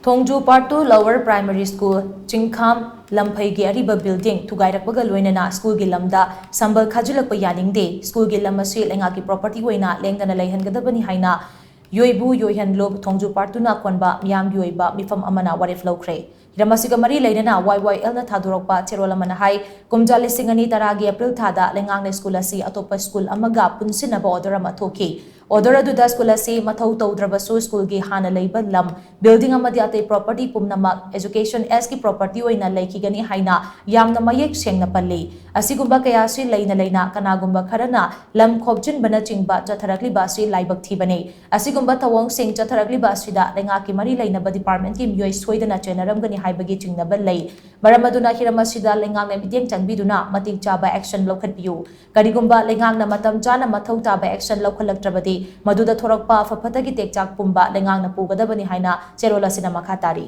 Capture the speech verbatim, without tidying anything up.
ꯊꯣꯡꯖꯨ Part two Lower Primary School, ꯆꯤꯡꯈꯥꯝ ꯂꯝꯐꯩꯒꯤ ꯑꯔꯤꯕ building ꯊꯨꯒꯥꯏꯔꯛꯄꯒ ꯂꯣꯏꯅꯅ ꯁ꯭ꯀꯨꯜꯒꯤ ꯂꯝꯗ ꯁꯝꯕꯜ ꯈꯥꯖꯤꯜꯂꯛꯄ ꯌꯥꯅꯤꯡꯗꯦ꯫ ꯁ꯭ꯀꯨꯜꯒꯤ ꯂꯝ ꯑꯁꯤ ꯂꯩꯉꯥꯛꯀꯤ property ꯑꯣꯏꯅ ꯂꯦꯡꯗꯅ ꯂꯩꯍꯟꯒꯗꯕꯅꯤ ꯍꯥꯏꯅ ꯌꯣꯏꯕꯨ ꯌꯣꯏꯍꯟꯂꯨꯞ ꯊꯣꯡꯖꯨ Part two ꯅ ꯀꯣꯟꯕ ꯃꯤꯌꯥꯝꯒꯤ ꯑꯣꯏꯕ ꯃꯤꯐꯝ ꯑꯃꯅ ꯋꯥꯔꯦꯞ ꯂꯧꯈ꯭ꯔꯦ꯫ ꯍꯤꯔꯝ ꯑꯁꯤꯒ ꯃꯔꯤ ꯂꯩꯅꯅ Y Y L ꯅ ꯊꯥꯗꯣꯔꯛꯄ ꯆꯦꯔꯣꯜ ꯑꯃꯅ ꯍꯥꯏ, ꯀꯨꯝꯖꯥ ꯂꯤꯁꯤꯡ ꯑꯅꯤ ꯇꯔꯥꯒꯤ April ꯊꯥꯗ ꯂꯩꯉꯥꯛꯅ ꯁ꯭ꯀꯨꯜ ꯑꯁꯤ ꯑꯇꯣꯞꯄ ꯁ꯭ꯀꯨꯜ ꯑꯃꯒ ꯄꯨꯟꯁꯤꯟꯅꯕ order ꯑꯃ ꯊꯣꯛꯈꯤ꯫ Order ꯑꯗꯨꯗ ꯁ꯭ꯀꯨꯜ ꯑꯁꯤ ꯃꯊꯧ ꯇꯧꯗ꯭ꯔꯕꯁꯨ ꯁ꯭ꯀꯨꯜꯒꯤ ꯍꯥꯟꯅ ꯂꯩꯕ ꯂꯝ, building ꯑꯃꯗꯤ ꯑꯇꯩ property ꯄꯨꯝꯅꯃꯛ Education S ꯀꯤ property ꯑꯣꯏꯅ ꯂꯩꯈꯤꯒꯅꯤ ꯍꯥꯏꯅ ꯌꯥꯝꯅ ꯃꯌꯦꯛ ꯁꯦꯡꯅ ꯄꯜꯂꯤ꯫ ꯑꯁꯤꯒꯨꯝꯕ ꯀꯌꯥꯁꯤ ꯂꯩꯅ ꯂꯩꯅ ꯀꯅꯥꯒꯨꯝꯕ ꯈꯔꯅ ꯂꯝ ꯈꯣꯞꯆꯤꯟꯕꯅꯆꯤꯡꯕ ꯆꯠꯊꯔꯛꯂꯤꯕ ꯑꯁꯤ ꯂꯥꯏꯕꯛ ꯊꯤꯕꯅꯤ꯫ ꯑꯁꯤꯒꯨꯝꯕ ꯊꯧꯑꯣꯡꯁꯤꯡ ꯆꯠꯊꯔꯛꯂꯤꯕ ꯑꯁꯤꯗ ꯂꯩꯉꯥꯛꯀꯤ ꯃꯔꯤ ꯂꯩꯅꯕ department ꯀꯤ ꯃꯤꯑꯣꯏ ꯁꯣꯏꯗꯅ ꯆꯦꯟꯅꯔꯝꯒꯅꯤ ꯍꯥꯏꯕꯒꯤ ꯆꯤꯡꯅꯕ ꯂꯩ꯫ ꯃꯔꯝ ꯑꯗꯨꯅ ꯍꯤꯔꯝ ꯑꯁꯤꯗ ꯂꯩꯉꯥꯛꯅ ꯃꯤꯠꯌꯦꯡ ꯆꯪꯕꯤꯗꯨꯅ ꯃꯇꯤꯛ ꯆꯥꯕ action ꯂꯧꯈꯠꯄꯤꯌꯨ꯫ ꯀꯔꯤꯒꯨꯝꯕ ꯂꯩꯉꯥꯛꯅ ꯃꯇꯝ ꯆꯥꯅ ꯃꯊꯧ ꯇꯥꯕ action ꯂꯧꯈꯠꯂꯛꯇ꯭ꯔꯕꯗꯤ ꯃꯗꯨꯗ ꯊꯣꯔꯛꯄ ꯑꯐ ꯐꯠꯇꯒꯤ ꯇꯦꯛꯆꯥꯛ ꯄꯨꯝꯕ ꯂꯩꯉꯥꯛꯅ ꯄꯨꯒꯗꯕꯅꯤ ꯍꯥꯏꯅ ꯆꯦꯔꯣꯜ ꯑꯁꯤꯅ ꯃꯈꯥ ꯇꯥꯔꯤ꯫